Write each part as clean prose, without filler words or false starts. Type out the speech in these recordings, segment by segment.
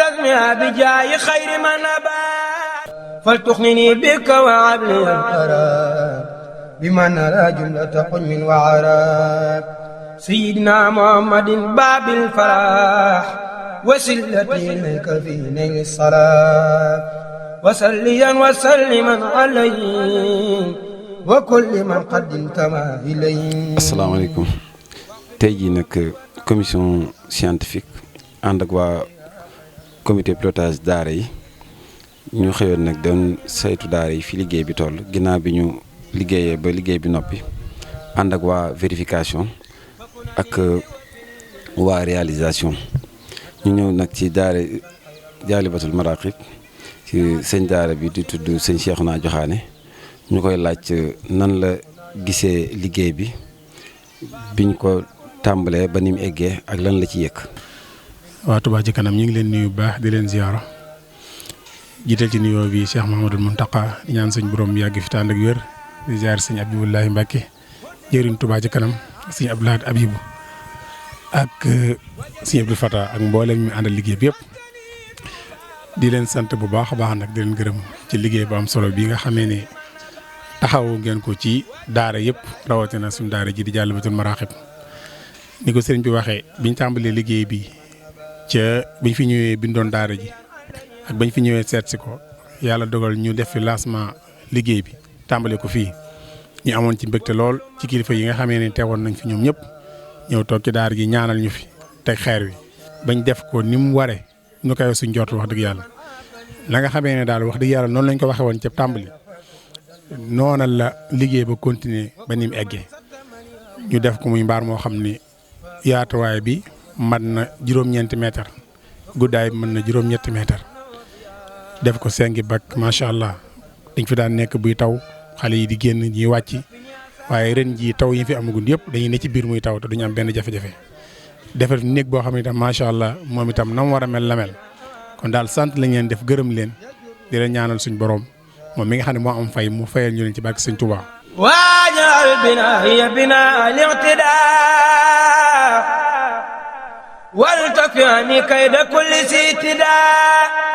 رسمها بجاي خير من أبات فلتخنني بك وعبلي القرار بمن نرى جملة حلم وعراب سيدنا محمد باب الفلاح وسلتي إليك في نيل الصلاة وسليا وسلما عليه وكل من قدمت ما إليه. السلام عليكم. tey jii nag commission scientifique ànd ak waa comité pilotage daara yi ñu xëyoon nag doon saytu daara yi fi liggéey bi toll ginnaaw bi ñu liggéeyee ba liggéey bi noppi ànd ak waa vérification ak waa réalisation ñu ñëw nag ci daara jaalibatul maraqib ci sëñ daara bi di tudd sëñ Cheikhouna Joxaane ñu koy laaj nan la gisee liggéey bi biñ ko tàmbalee ba ni mu eggee ak lan la ci yëg. waa Touba ci kanam ñu ngi leen nuyu bu baax di leen ziyaara jiital ci nuyoo bi Cheikh Mouhamadul Mountakha di ñaan sëñ borom yàgg fi tànd ak wér di ziyaar sëñ Abdoulaye Mbacke jëriñ Touba ci kanam sëñ Abdoulaye Abibou ak sëñ Abdou Fata ak mboolem mi àndal liggéey bi yëpp di leen sant bu baax a baax nag di leen gërëm ci liggéey bu am solo bi nga xamee ne taxawu ngeen ko ci daara yëpp rawatina suñu daara ji di Jaalibatul Maraqib ni ko sëriñ bi waxee biñ tàmbalee liggéey bi ca biñ fi ñëwee bindoon daara ji ak bañ fi ñëwee seet si ko yàlla dogal ñu def fi lancement liggéey bi tàmbale ko fii ñu amoon ci mbégte lool ci kilifa yi nga xamee ne teewoon nañ fi ñoom ñëpp ñëw toog ci daara ji ñaanal ñu fi teg xeer wi bañ def ko ni mu waree ñu koy suñ jot wax dëgg yàlla la nga xamee ne daal wax dëgg yàlla noonu lañ ko waxee woon ca tàmbali noona la liggéey ba continuer ba ni mu eggee ñu def ko muy mbaar moo xam ni yaatuwaay bi mat na juróom-ñeenti mètre guddaay bi mën na juróom-ñetti mètre def ko sengi bak macha allah dañ fi daan nekk buy taw xale yi di génn ñuy wàcc waaye ren jii taw yi fi amagul yëpp dañuy ne ci biir muy taw te duñu am benn jafe-jafe defar néeg boo xam ne itam macha allah moom itam na mu war a mel la mel kon daal sant lañ leen def gërëm leen di leen ñaanal suñ borom moom mi nga xam ne moo am fay mu fayal ñu leen ci barke Sëñ Touba. waajal binaa hiya binaa al-iqtidaa wal takfini kayda kulli sitidaa.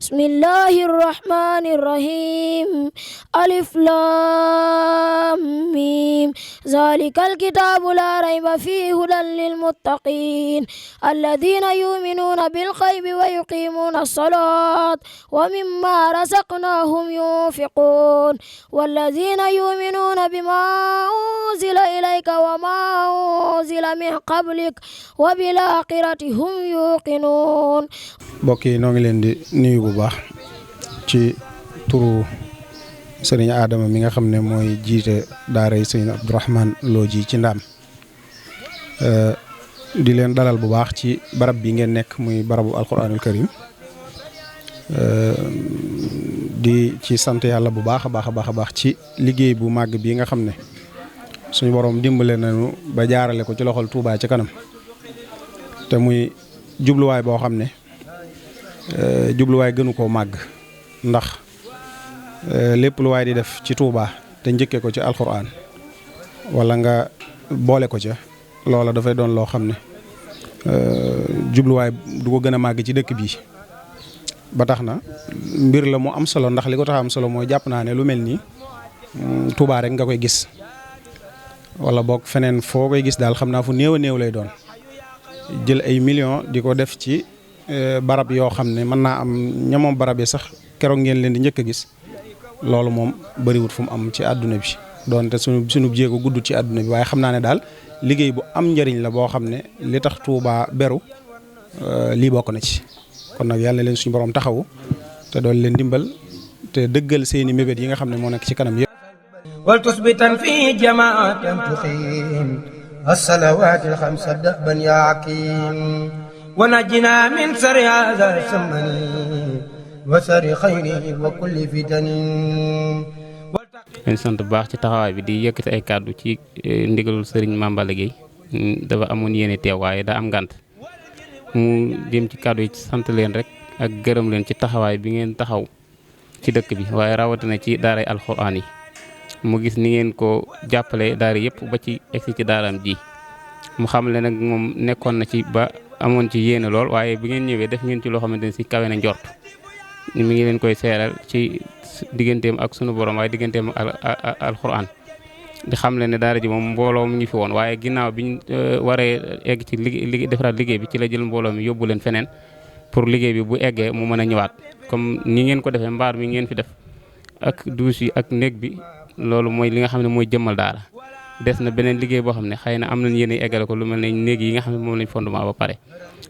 bismillahi rahmani rahim alif lam mim zalikal kitabu la rayba fihi hudan lil muttaqin alladhina yu'minuna bil ghaibi wa yuqimuna as-salata wa mimma razaqnahum yunfiqun walladhina yu'minuna bima unzila ilayka wa ma unzila min qablik wa bil akhirati hum yuqinun. mbokk yi noo ngi leen di nuyu bu baax ci turu sëriñ Adama mi nga xam ne mooy jiite daara yi sëriñ Abdourahmane Lo ji ci ndaam di leen dalal bu baax ci barab bi ngeen nekk muy barabu alxuraanul karim di ci sant yàlla bu baax a baax a baax a baax ci liggéey bu màgg bii nga xam ne suñu borom dimbale nañu ba jaarale ko ci loxol Touba ci kanam te muy jubluwaay boo xam ne jubluwaay gënu koo màgg ndax lépp lu waay di def ci Touba te njëkkee ko ci alxuraan wala nga boole ko ca loola dafay doon loo xam ne jubluwaay du ko gën a màgg ci dëkk bii ba tax na mbir la mu am solo ndax li ko tax am solo mooy jàpp naa ne lu mel nii Touba rek nga koy gis wala boog feneen foo koy gis daal xam naa fu néew a néew lay doon jël ay millions di ko def ci barab yoo xam ne mën naa am ñamoom barab yi sax keroog ngeen leen di njëkk a gis loolu moom bëriwut fu mu am ci àdduna bi doonte sunu jéego guddut ci àdduna bi waaye xam naa ne daal liggéey bu am njëriñ la boo xam ne li tax Touba beru lii bokk na ci kon nag yàlla na leen suñu borom taxawu te doon leen dimbal te dëggal seeni mébét yi nga xam ne moo nekk ci kanam yëpp. wal tusbitan fi jamaatan tuqiim as-salawaatil xamsa dahban yaa hakiim wa najjinaa min sarri haazal zamani wa sarri xayri wa kulli fitanin. leen sant bu baax ci taxawaay bi di yëkkati ay kàddu ci ndigalul sëriñ Mame Balla Gueye dafa amoon yéene teew waaye daa am ngànt mu jëm ci kàddu yi ci sant leen rek ak gërëm leen ci taxawaay bi ngeen taxaw ci dëkk bi waaye rawatina ci daaray alxuraan yi mu gis ni ngeen ko jàppale daara yëpp ba ci egsi ci daaraam ji mu xam le nag moom nekkoon na ci ba amoon ci yéene lool waaye bi ngeen ñëwee def ngeen ci loo xamante ne si kawe na njort mi ngi leen koy seeral ci digganteem ak sunu borom waaye digganteem ak Alxuraan di xam leen ne daara ji moom mbooloo mi ngi fi woon waaye ginnaaw biñ waree egg ci liggéey defaraat liggéey bi ci la jël mbooloo mi yóbbu leen feneen pour liggéey bi bu eggee mu mën a ñëwaat comme ni ngeen ko defee mbaar mi ngeen fi def ak douche yi ak néeg bi loolu mooy li nga xam ne mooy jëmmal daara des na beneen liggéey boo xam ne xëy na am nañ yéen eggale ko lu mel ne néeg yi nga xam ne moom lañ fondement ba pare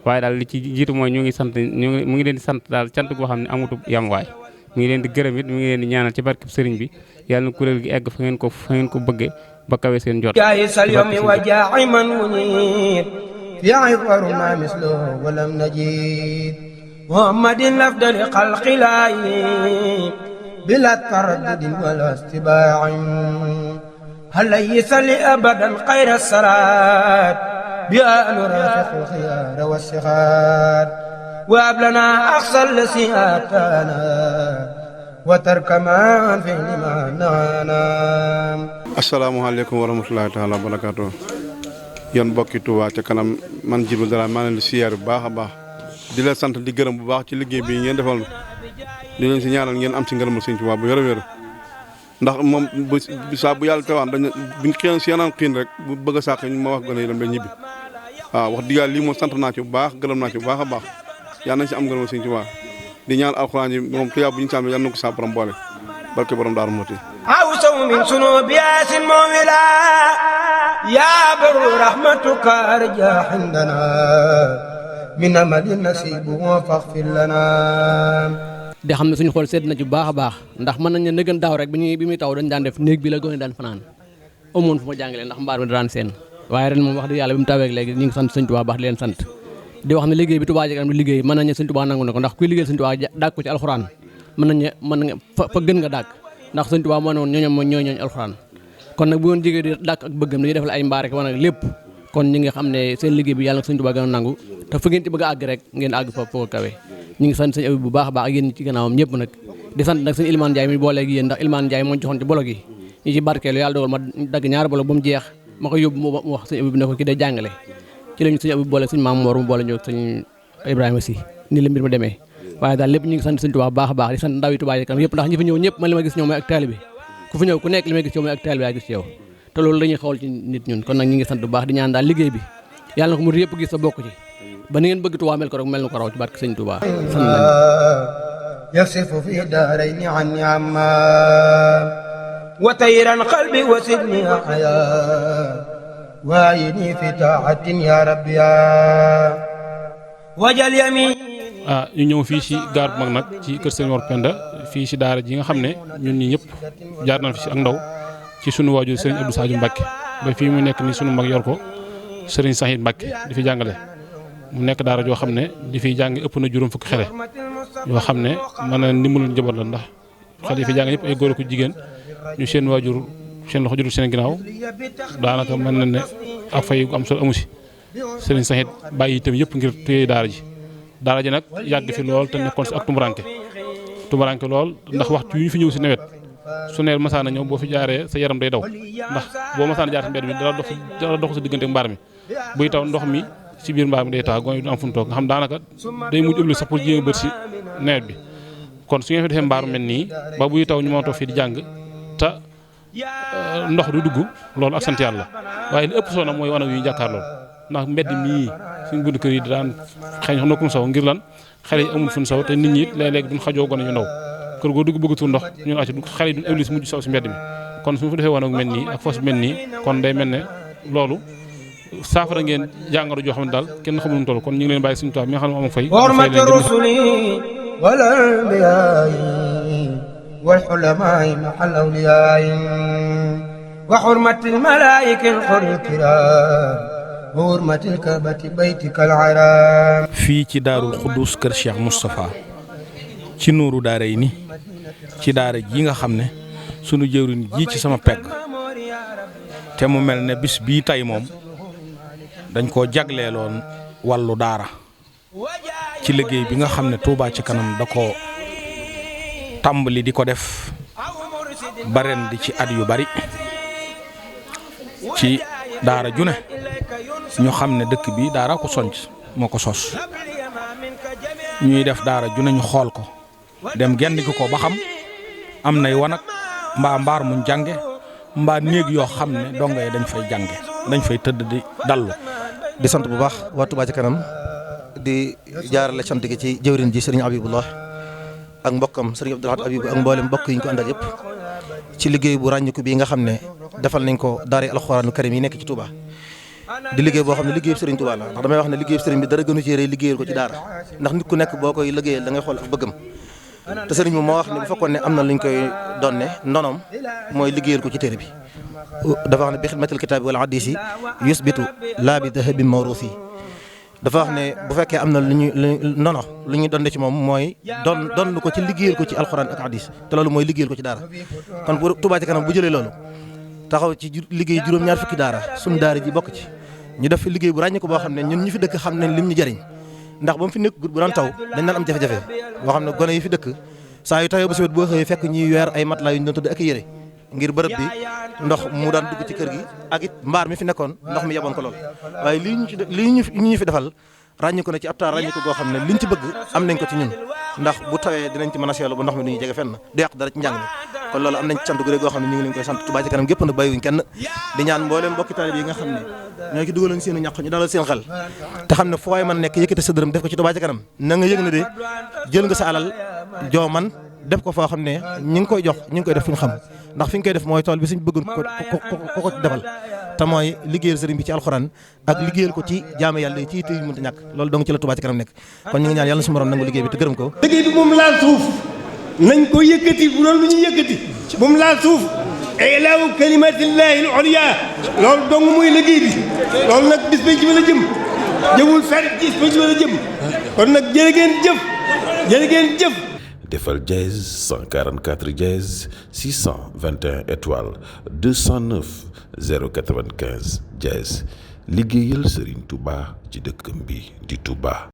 waaye daal li ci jiitu mooy mu ngi leen di sant daal cant goo xam ne amutu yam waay mu ngi leen di gërëm it mu ngi leen di ñaanal ci barkeb sëriñ bi yàlla na kuréel gi egg fa ngeen ko bëggee ba kawe seen jot jaayisal yomi wa jaa'i man munit fi waruna mislo walam najid muhammadin afdali xalqilaayi bila taraddudin wala istibaain هل يصلي أبدا خير الصلاة بأن نرافق الخيار والصغار وهب لنا أقصى الذي آتانا وترك ما في لما نهانا. asalaamaaleykum wa rahmatulahi taala wa barakaatu. yéen mbokki Touba ca kanam man Djibril Dara maa leen di siyaar bu baax a baax di leen sant di gërëm bu baax ci liggéey bi ngeen defal di leen si ñaanal ngeen am si ngërëmal Sëñ Touba bu wér ndax moom saa bu yàlla tewaan dañ buñ xëyoon si yeneen xiin rek bu bëgg a sàq ñu ma wax gën a dem ba ñibbi waaw wax dëgg yàlla lii moom sant naa ci bu baax gërëm naa ci bu baax a baax yàlla nañ si am ngërëm Sëñ Tuubaa di ñaan alxuraan yi moom tuyaa bu ñu sàmm yàlla na ko sa borom boole barke borom Daaru Muxti aw saw min sunu biyaasin mawila yaa baru rahmatuka arja indana min amalin nasibu faghfir lana di xam ne suñu xool sedd na ci bu baax a baax ndax mën nañ ne nëgën daaw rek bi muy taw dañ daan def néeg bi la gone daan fanaan amoon fu ma jàngalee ndax mbaar mi daan seen waaye ren moom wax dëgg yàlla bi mu tawee léegi ñu ngi sant Sëñ Tuubaa baax di leen sant di wax ne liggéey bi Touba Ca Kanam di liggéey mën nañ ne Sëñ Tuubaa nangu na ko ndax kuy liggéey Sëñ Tuubaa dàkk ko ci alxuraan mën nga fa gën nga dàkk ndax Sëñ Tuubaa moo ne woon ñooñu alxuraan kon nag bu woon jigéen di dàkk ak bëggam dañuy defal ay mbaar rek wan ak lépp kon ñi nga xam ne seen liggéey bi yàlla na Sëñ Tuubaa gën a nangu te fa ngeen ci bëgg a àgg rek ngeen àgg fa foo kawe ñu ngi sant sëñ Abib bu baax a baax ak yéen ci gannaawam ñëpp nag di sant nag sëñ Ilimaan Njaay mi booleeg yéen ndax Ilimaan Njaay moo joxoon ci bolog yi ñu ci barkeelu yàlla dogal ma dagg ñaari bolog ba mu jeex ma ko yóbbu mu wax sëñ Abib ne ko ki day jàngale ci lañu sëñ Abib boole sëñ Maam Moor mu boole ñëw sëñ Ibrahima Si ni la mbir ma demee waaye daal lépp ñu ngi sant sëñ Tuubaa baax a baax di sant ndaw yi Touba Ca Kanam yëpp ndax ñi fi ñëw ñëpp man li ma gis ñoom mooy ak taalibe ku fi ñëw ku nekk li may gis yow mooy ak taalibe yaa gis ci yow te loolu dañuy xawal ci nit ñun kon nag ñu ngi sant bu baax di ñaan daal liggéey bi yàlla na ko mu yëpp gis sa bokk ci ba ni ngeen bëgg Touba mel ko rek mel na ko raw ci barke sëñ Touba يصف في دارين عني عما وطيرا قلبي وسدني حياة وايني في طاعة يا رب يا وجل يمين ñu ñëw fii ci gaar bu mag nag ci kër Sëñ Mor Penda fii ci daara ji nga xam ne ñun ñi ñëpp jaar nañ fi ci ak ndaw ci sunu waajur Sëriñ Abdou Sadio Mbacke ba fii mu nekk ni sunu mag yor ko Sëriñ Sahid Mbacke di fi jàngale mu nekk daara joo xam ne di fiy jàng ëpp na juróom fukki xale yoo xam ne mën na ndimbalul njaboot la ndax xale yi fi jàng yëpp ay góor ak jigéen ñu seen waajur seen loxo jurul seen ginnaaw daanaka mën na ne ak fay gu am solo amu si Sëriñ Sahid bàyyi itam yëpp ngir téye daara ji nag yàgg fi lool te nekkoon si ak tumuranke lool ndax waxtu yu ñu fi ñëw si nawet su neer masaana ñëw boo fi jaaree sa yaram day daw ndax boo masaana jaar si mbedd mi dara dox sa diggante mbaar mi buy taw ndox mi ci biir mbaar mi day taa gone du am fu mu toog nga xam daanaka day mujj ëllëg sax pour jéem a bët si nawet bi kon su ngeen fi defee mbaaru mel nii ba buy taw ñu mën a toog fii di jàng te ndox du dugg loolu ak sant yàlla waaye li ëpp solo nag mooy wanag yu ñu jàkkaar lool ndax mbedd mii suñ bunt kër yi daan xëy na nokkum saw ngir lan xale yi amul fu ñu saw te nit ñi it léeg-léeg duñ xajoo gone ñu ndaw kër goo dugg bëgg tuur ndox ñun acci xale yi duñ ëllëg mujj saw si mbedd mi kon su ma fi defee wanag mel nii ak foos mel nii kon day mel ne loolu saafara ngeen jàngoro joo xam ne daal kenn xamul nu mu toll kon ñu ngi leen bàyyi suñu taal mi nga xam ne moom fay hurmati rusuli wal anbiya'i wal hulama'i ma'al awliya'i wa hurmati al malaa'ikati al hurri kiram wa hurmati al kabati baytika al haram fii ci Daarul Xuddus kër Cheikh Moustapha ci nuuru daara yi ni ci daara ji nga xam ne sunu jëwriñ ji ci sama pegg te mu mel ne bis bii tey moom dañ koo jagleeloon wàllu daara ci liggéey bi nga xam ne Touba Ca Kanam da ko tàmbali di ko def ba ren di ci at yu bari ci daara ju ne ñu xam ne dëkk bi daara ko sonc moo ko sos ñuy def daara ju nañu xool ko dem genn ko ba xam am nay wanag mbaa mbaar muñ jànge mbaa néeg yoo xam ne dongo yi dañ fay jànge dañ fay tëdd di dallu. di sant bu baax waa Touba ca kanam di jaarale sant gi ci jëwrin ji sëriñ Abibullah ak mbokkam sëriñ Abdoulahat Abibu ak mboolem mbokk yi ñu ko àndal yëpp ci liggéey bu ràññiku bii nga xam ne defal nañ ko daara Alxuraanul Karim yi nekk ci Touba. di liggéey boo xam ne liggéey sëriñ Touba la ndax damay wax ne liggéey sëriñ bi dara gënu ci rëy liggéeyal ko ci daara ndax nit ku nekk boo koy liggéeyal da ngay xool ak bëggam te sëriñ bi moo wax ne bu fekkoon ne am na luñ koy donne ndonoom mooy liggéeyal ko ci téere bi dafa wax ne bi xidmatil kitaabi wala hadisi yusbitu laa bi dahabi mawrusi dafa wax ne bu fekkee am na lu ñuy donne ci moom mooy donn ko ci liggéeyal ko ci alxuraan ak hadis te loolu mooy liggéeyal ko ci daara kon bu Touba ca kanam bu jëlee loolu taxaw ci liggéey juróom-ñaar fukki daara suñu daara ji bokk ci ñu def fi liggéey bu ràññee ko boo xam ne ñun ñu fi dëkk xam nañ lim ñu jariñ ndax ba mu fi nekk bu daan taw dañ daan am jafe-jafe boo xam ne gone yi fi dëkk saa yu tawee ba siwet boo xëyee fekk ñuy weer ay matelas yu ñu doon tudd ak yére ngir bërëb bi ndox mu daan dugg ci kër gi ak it mbaar mi fi nekkoon ndox mi yeboon ko lool waaye lii ñu fi defal ràññee ko ne ci ab taar ràññee ko goo xam ne liñ ci bëgg am nañ ko ci ñun ndax bu tawee dinañ ci mën a seelu ba ndox mi duñu jege fenn du yàq dara ci njàng mi kon loolu am nañ ci sant gu rëy goo xam ne ñu ngi leen koy sant Touba ca kanam gépp nag bàyyiwuñ kenn di ñaan mbooleem mbokki taalibe yi nga xam ne ñoo ci dugaloon seenu ñàq ñu dalal seen xel te xam ne fu waay man nekk yëkkati sa dërëm def ko ci Touba ca kanam na nga yëg ne de jël nga sa alal joo man def ko foo xam ne ñi ngi koy jox ñi ngi koy def fu ñu xam ndax fi ñu koy def mooy tool bi suñ bëggoon ko ci defal te mooy liggéeyal sëriñ bi ci alxuraan ak liggéeyal ko ci jaamu yàlla yi ci yitte yu mënta ñàkk loolu dong ci la Touba ca kanam nekk kon ñu ngi ñaan yàlla suñu borom nangu liggéey bi te gërëm ko liggéey bi moom laal suuf nañ ko yëkkati bu doon lu ñu yëkkati bu mu laal suuf ilaahu kalimatillahi al-ulya loolu dong muy liggéey bi loolu nag bis ba ci la jëm jëmul fenn bis ba ci la jëm kon nag jërë ngeen jëf defal dièse 144 dièse 621 étoile 209 095 dièse liggéeyal Serigne Touba ci dëkkam bi di Touba.